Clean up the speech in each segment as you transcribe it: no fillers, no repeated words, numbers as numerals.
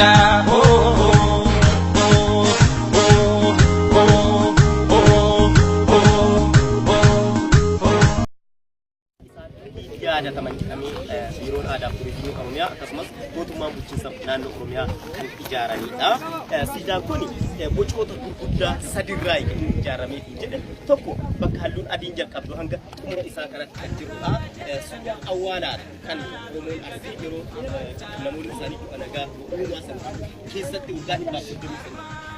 ta oh oh oh oh oh oh oh oh. Yaadataman jedhamee Biiroon Aadaa fi Turizimii Oromiyaa akkasumas mootummaan bulchiinsa naannoo Oromiyaa kan ijaaranidha. Siidaan kun bocoota gurguddaa sadirraa kan inni ijaaramee jedhe tokko bakka halluun adiin jalqabdu hanga xumura isaa kanatti kan jirudha. Suuraa awwaalaadha kan Oromoon Arsii yeroo namoonni isaanii du'a nagaa uumaa sana keessatti waggaa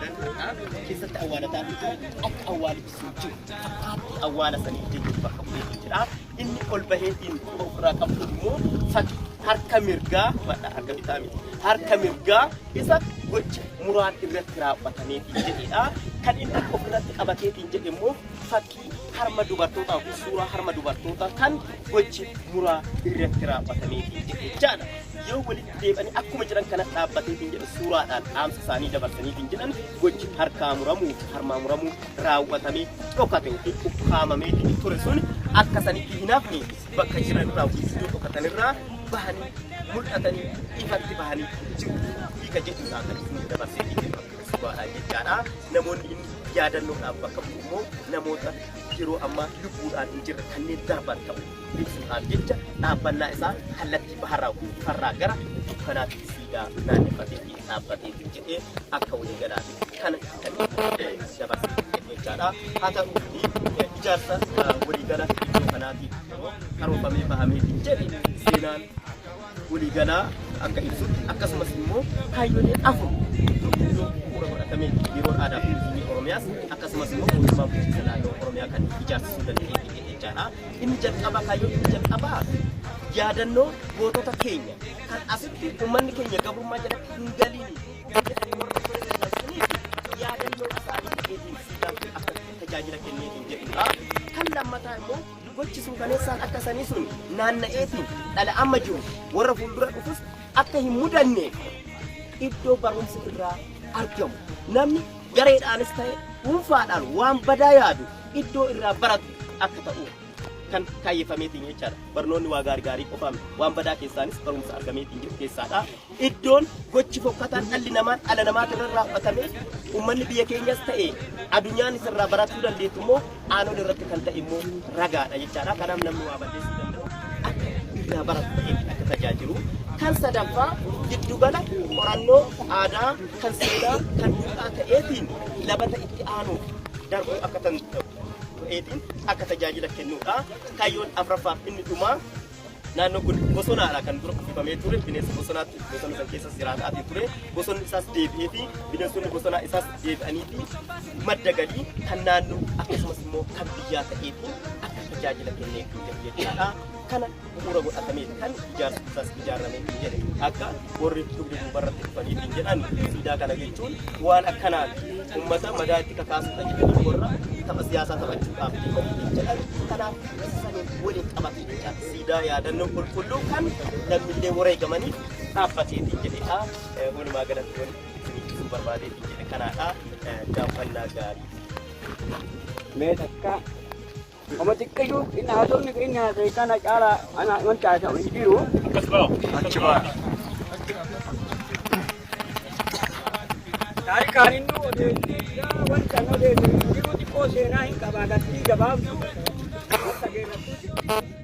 133 keessatti awwaalataa ture akka awwaalichi sun jiru fakkaattii awwaala sanii jechuun bakka bu'ee jira. Inni ol baheetiin quba ofirraa qabu immoo fakkii harka mirgaa badha harka bitaa miti harka mirgaa isa gocha muraan irratti raawwatameetiin jedhedha. Kan inni harka ofirratti qabateetiin jedhe immoo fakkii harma dubartootaa yookiin suuraa harma dubartootaa kan gochi muraa irratti raawwatameetiin jedhe jechaadha. Yoo walitti deebi'anii akkuma jiran kana dhaabbateetiin jedhe suuraadhaan dhaamsa isaanii dabarsaniitiin jedhan gochi harkaa muramuu fi harmaa muramuu raawwatamee dhokate yookiin ukkaamameetiin ture sun akka sanitti hin hafne bakka jiran irraa yookiin iddoo dhokatan irraa bahanii mul'atanii ifatti bahanii jiru hiika jedhudha kan inni dabarsee jedhu suuraadhaan jechaadha. Namoonni inni yaadannoodhaaf bakka bu'u immoo namoota yeroo ammaa lubbuudhaan hin jirre kanneen darban ta'u ibsuudhaaf jecha dhaabbannaa isaa kallattii baharraa yookiin ifarraa gara dukkanaatti siidaa naannefatee fi dhaabbatee jedhee akka walii galaati kana kan dabarsee jechaadha. Haa ta'uutii ijaarsa waliigala iddoo kanaatiif yeroo karoorfamee bahamee jedhe seenaan waliigalaa akka ibsutti akkasumas immoo kaayyolee afur gurguddoo bu'uura godhatamee Biiroon Aadaa fi Turizimii Oromiyaas akkasumas immoo mootummaan bulchiinsa naannoo Oromiyaa kan ijaarsisuu danda'e jechaadha. Inni jalqabaa kaayyoon inni jalqabaa yaadannoo gootota keenya kan asitti uummanni keenya gabrummaa jalatti hin galiin jedhanii warra ture yaadannoo isaanii ta'eetiin siidaan kun akka tajaajila kenneetiin jedhudha. Kan lammataa immoo gochi suukaneessaan akka sanii sun naanna'eetiin dhala amma jiru warra fuuldura dhufus akka hin mudanne iddoo barumsi irraa argamu namni gareedhaanis ta'e dhuunfaadhaan waan badaa yaadu iddoo irraa baratu akka ta'u kan kaayyeffameetiin jechaadha. Barnoonni waa gaarii gaarii qofaa miti. Waan badaa keessaanis barumsa argameetiin jiru keessaadha. Iddoon gochi fokkataan dhalli namaa dhala namaatirra raawwatamee uummanni biyya keenyas ta'e addunyaan isirraa baratuu dandeettu immoo aanol irratti kan ta'e immoo ragaadha jechaadha. Kanaaf namni waa balleessuu danda'u akka irraa baratu ta'ee akka tajaajilu. Kan sadaffaa giddugala qorannoo aadaa kan seenaa kan duudhaa ta'eetiin labata itti aanuuf darbuu akka danda'u ta'eetiin akka tajaajila kennuudha. Kaayyoon afuraffaaf inni dhumaa naannoo kun bosonaadha kan dura uffifamee ture bineensa bosonaatti bosona san keessas jiraataatii ture bosonni isaas deebi'ee fi bineensonni bosonaa isaas deebi'anii fi madda galii kan naannoo akkasumas immoo kan biyyaa ta'eetiin akka tajaajila kennee jechaadha. Kana bu'uura godhatamee kan ijaarsi isaas ijaaramee jedhe akka warri dugda duubarratti dhufaniitiin jedhan siidaa kana jechuun waan akkanaati uummata madaa itti kakaasudha jedhanii warra tapha siyaasaa taphachuudhaaf deemaniitiin jedhan kanaaf saniin waliin qabatee jechaadha. Siidaa yaadannoo qulqulluu kan lammiilee wareegamaniif dhaabbateetiin jedhedha. Walumaa galatti wanti isin ibsuu barbaadeetiin jedhe kanaadha. Daawwannaa gaarii. Mee takka Oma xiqqayyuu inni haasofni inni haasa'e kana caalaa ana wanti haasa'u hin jiru. Taarikaan inni odeessee jira wanti an odeessu hin jiru xiqqoo seenaa hin qaba agartii gabaabduu wanta geerrattuu jirti.